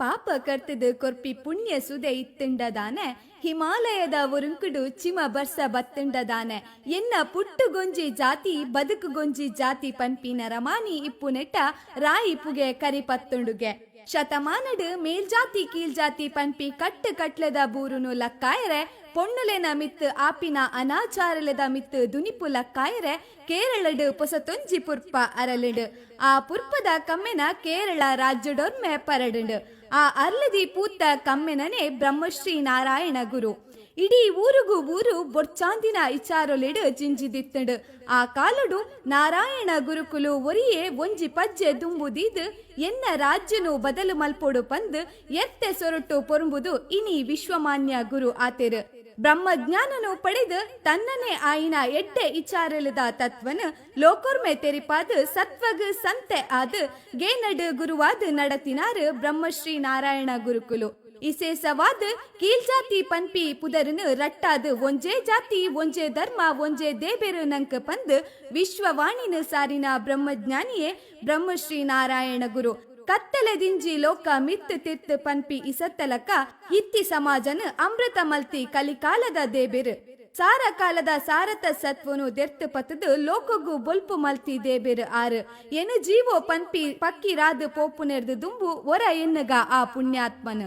ಪಾಪ ಕರ್ತದ್ ಕೊರ್ಪಿ ಪುಣ್ಯ ಸುದೆ ಇತ್ತ್ಂಡ ದಾನೆ ಹಿಮಾಲಯದ ಒರುಂಕುಡು ಚಿಮ ಬರ್ಸ ಬತ್ತ್ಂಡ ದಾನೆ ಎನ್ನ ಪುಟ್ಟುಗೊಂಜಿ ಜಾತಿ ಬದುಕುಗೊಂಜಿ ಜಾತಿ ಪನ್ಪಿ ನರಮಾನಿ ಇಪ್ಪುನೆಟ್ಟ ರಾಯಿ ಪುಗೆ ಕರಿ ಪತ್ತುಂಡುಗೆ. ಶತಮಾನಡ್ ಮೇಲ್ಜಾತಿ ಕೀಳ್ಜಾತಿ ಪನ್ಪಿ ಕಟ್ಟ್ ಕಟ್ಲೆದ ಬೂರುನು ಲಕ್ಕಾಯೆರೆ ಪೊಣ್ಣುಲೆನ ಮಿತ್ತ್ ಆಪಿನ ಅನಾಚಾರಲೆದ ಮಿತ್ತ್ ದುನಿಪು ಲಕ್ಕಾಯೆರೆ ಕೇರಳಡ್ ಪೊಸತೊಂಜಿ ಪುರ್ಪ ಅರಲ್ಂಡ್. ಆ ಪುರ್ಪದ ಕಮ್ಮೆನ ಕೇರಳ ರಾಜ್ಯಡೊರ್ಮೆ ಪರಡ್ಂಡ್. ಆ ಅರ್ಲದಿ ಪೂತ ಕಮ್ಮೆನನೇ ಬ್ರಹ್ಮಶ್ರೀ ನಾರಾಯಣ ಗುರು. ಇಡೀ ಊರುಗು ಊರು ಬೊರ್ಚಾಂದಿನ ಇಚಾರೊಲೆಡ್ ಜಿಂಜಿದಿತ್ತ್ಂಡ್. ಆ ಕಾಲೊಡು ನಾರಾಯಣ ಗುರುಕುಲು ಒರಿಯೇ ಒಂಜಿ ಪಜ್ಜೆ ದುಂಬು ದೀದ್ ಎನ್ನ ರಾಜ್ಯನು ಬದಲು ಮಲ್ಪೊಡು ಪಂದ್ ಎರ್ತೆ ಸೊರೊಟ್ಟು ಪೊರುಂಬುದು ಇನಿ ವಿಶ್ವಮಾನ್ಯ ಗುರು ಆತೆರ್. ಬ್ರಹ್ಮಜ್ಞಾನನು ಪಡೆದ್ ತನ್ನನೇ ಆಯಿನ ಎಡ್ಡೆ ಇಚಾರಲೆದ ತತ್ವನ್ ಲೋಕೊರ್ಮೆ ತೆರಿಪಾದ್ ಸತ್ವಗ್ ಸಂತೆ ಆದ್ ಗೇನಡ್ ಗುರುವಾದ್ ನಡತಿನಾರ್ ಬ್ರಹ್ಮಶ್ರೀ ನಾರಾಯಣ ಗುರುಕುಲು. ಇಸೇಸವಾದ್ ಕೀಳ್ಜಾತಿ ಪನ್ಪಿ ಪುದರ್ ನ್ ರಟ್ಟಾದ್ ಒಂಜೇ ಜಾತಿ ಒಂಜೇ ಧರ್ಮ ಒಂಜೇ ದೇಬೆರ್ ನಂಕ್ ಪಂದ್ ವಿಶ್ವವಾಣಿನ್ ಸಾರಿನ ಬ್ರಹ್ಮಜ್ಞಾನಿಯೇ ಬ್ರಹ್ಮಶ್ರೀ ನಾರಾಯಣ ಗುರು. ಕತ್ತಲೆ ದಿಂಜಿ ಲೋಕ ಮಿತ್ತ್ ತಿರ್ತ್ ಪನ್ಪಿ ಇಸತ್ತಲಕ ಇತ್ತಿ ಸಮಾಜನ್ ಅಮೃತ ಮಲ್ತಿ ಕಲಿಕಾಲದ ದೇಬೆರ್. ಸಾರ ಕಾಲದ ಸಾರತ ಸತ್ವೊನು ದೆರ್ತ್ ಪತ್ತ್ದ್ ಲೋಕೊಗು ಬೊಲ್ಪು ಮಲ್ತಿ ದೇಬೆರ್ ಆರ್. ಎನ್ ಜೀವೊ ಪನ್ಪಿ ಪಕ್ಕಿ ರಾದ್ ಪೋಪುನೆರ್ದ್ ದುಂಬು ಒರ ಎನ್ನುಗ ಆ ಪುಣ್ಯಾತ್ಮನ್.